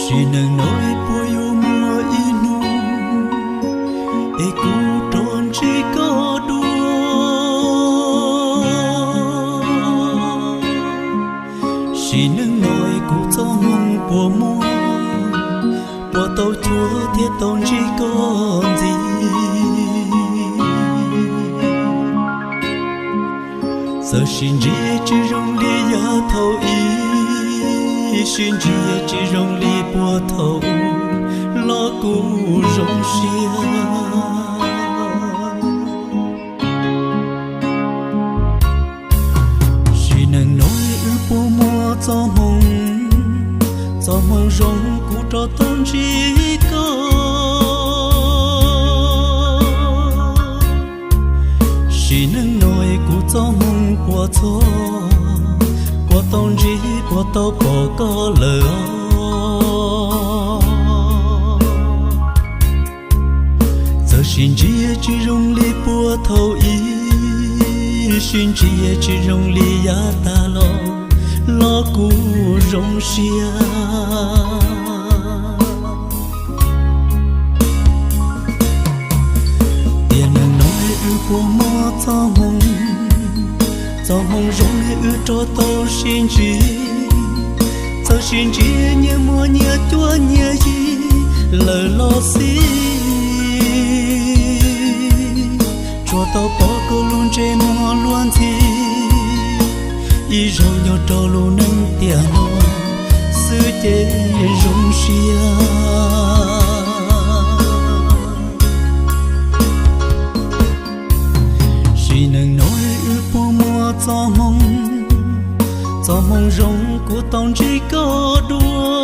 Sim neej no es puas yuav muaj ib hnub es kuv rov ntsib koj dua? Sim neej no es kuv txoj hmoo puas muaj, puas tau cuag thiab tau ntsib koj ntxiv? Txawm sib ntsib tsis zoo li yav thaum ub, sib ntsib tsis zoo li puag thaum ub los kuv zoo siab. Sim neej no es wb puas muaj txoj hmoo, txoj hmoo zoo kuv rov tau ntsib koj? Sim neej no es kuv txoj hmoo puas txog, puas tau ntsib puas tau pom koj lawm os? Txawm sib ntsib tsis zoo li puag thaum ub, sib ntsib tsis zoo li yav tas los, los kuv zoo siab. Tiam neej no es wb puas muaj txoj hmoo, txoj hmoo zoo es wb rov tau sib ntsib. Txawm sib ntsib nyias muaj nyias cuab nyias yig lawm los xij, tsuas tau pom koj lub ntsej muag luag ntxhi, ib zaug nyob rau lub neej tiam no xwb ces zoo siab. Sim neej no es wb puas muaj txoj hmoo, txoj hmoo zoo kuv tau ntsib koj dua?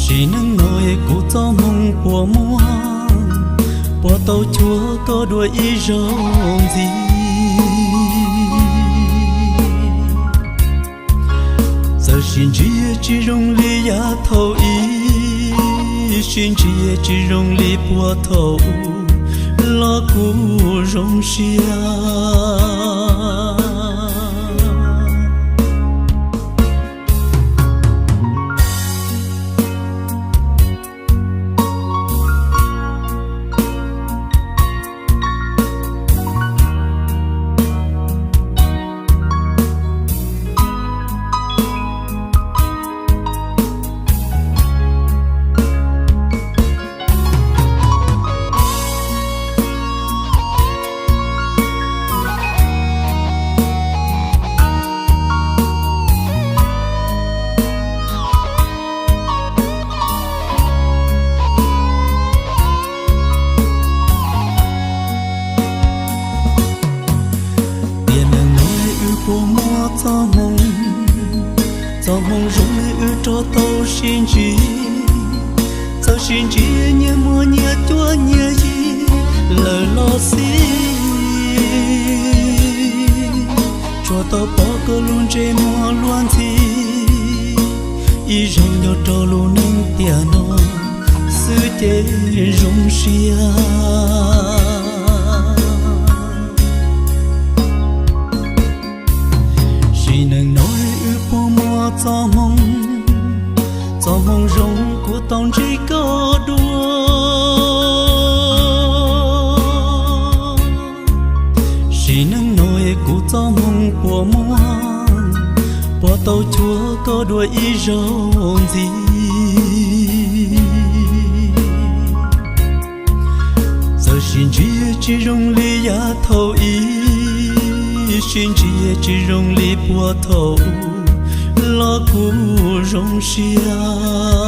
Sim neej no es kuv txoj hmoo puas muaj, puas tau cuag koj dua ib zaug ntxiv? Txawm sib ntsib tsis zoo li yav thaum ub, sib ntsib tsis zoo li puag thaum ub los kuv zoo siab. Tiam neej no es wb puas muaj txoj hmoo, txoj hmoo zoo es wb rov tau sib ntsib. Txawm sib ntsib nyias muaj nyias cuab nyias yig lawm los xij, tsuas tau pom koj lub ntsej muag luag ntxhi, ib zaug nyob rau lub neej tiam no xwb ces zoo siab. Sim neej no es wb puas muaj txoj hmoo, txoj hmoo zoo kuv tau ntsib koj dua? Sim neej no es kuv txoj hmoo puas muaj, puas tau cuag koj dua ib zaug ntxiv? Txawm sib ntsib tsis zoo li yav thaum ub, sib ntsib tsis zoo li puag thaum ub los kuv zoo siab.